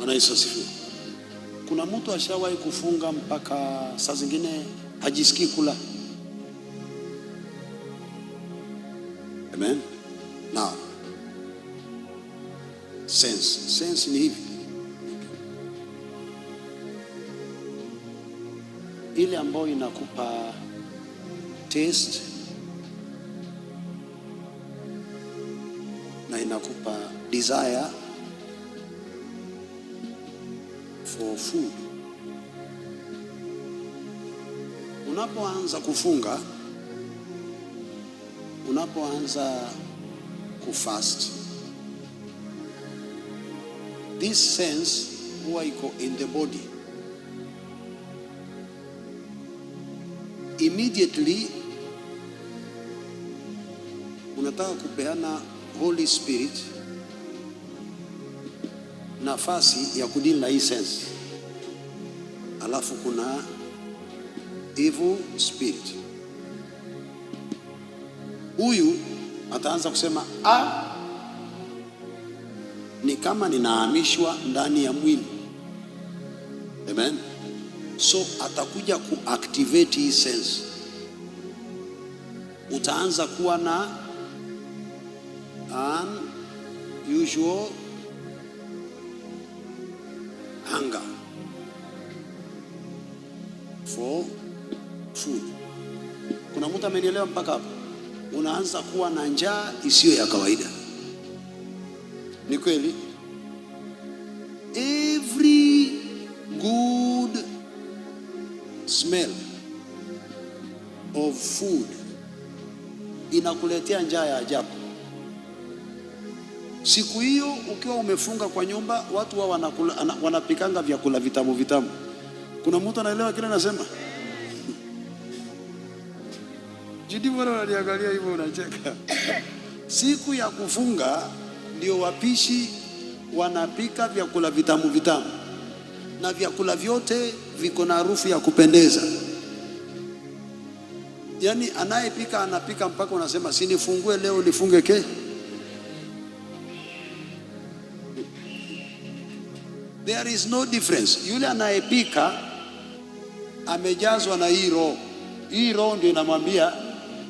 Bwana Yesu asifiwe. Kuna mtu ashawahi kufunga mpaka saa zingine hajisikii kula? Amen. Now, sense. Sense ni hivi. Ile ambayo inakupa taste na inakupa desire for food. Unapoanza kufunga, unapoanza kufast, this sense huwa iko in the body. Immediately unataka kupeana Holy Spirit nafasi ya kudeal na hii sense, alafu kuna evil spirit. Huyu ataanza kusema ni kama ninahamishwa ndani ya mwili. Amen. So atakuja kuactivate hii sense, utaanza kuwa na unusual hunger for food. Kuna mtu amenielewa mpaka hapo? Unaanza kuwa na njaa isiyo ya kawaida. Ni kweli? Every good smell of food inakuletea njaa ya ajabu. Siku hiyo ukiwa umefunga kwa nyumba, watu wao wanapikanga vyakula vitamu vitamu. Kuna mtu anaelewa kile nasema? Jidi, mbona unaniangalia hivyo unacheka? Siku ya kufunga ndio wapishi wanapika vyakula vitamu vitamu, na vyakula vyote viko na harufu ya kupendeza. Yaani anayepika anapika mpaka unasema si nifungue leo nifunge ke. There is no difference. Yule anayepika amejazwa na hii roho. Hii roho ndio inamwambia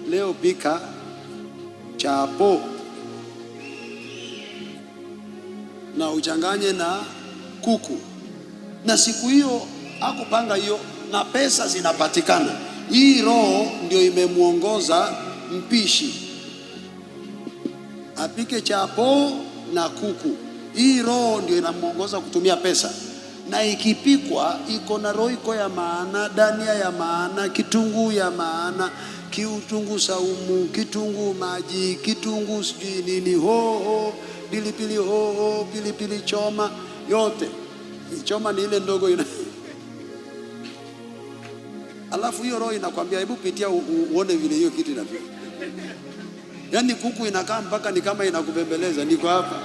leo pika chapo na uchanganye na kuku, na siku hiyo hakupanga hiyo, na pesa zinapatikana. Hii roho ndio imemuongoza mpishi apike chapo na kuku. Hii roho ndio inamuongoza kutumia pesa, na ikipikwa iko na roiko ya maana, dania ya maana, kitunguu ya maana, kitunguu saumu, kitunguu maji, kitunguu sijui nini, hoho, pilipili hoho, pilipili choma, yote choma ni ile ndogo ina alafu hiyo roho inakwambia hebu pitia uone vile hiyo kitu inapika. Yaani kuku inakaa mpaka ni kama inakubembeleza, niko hapa.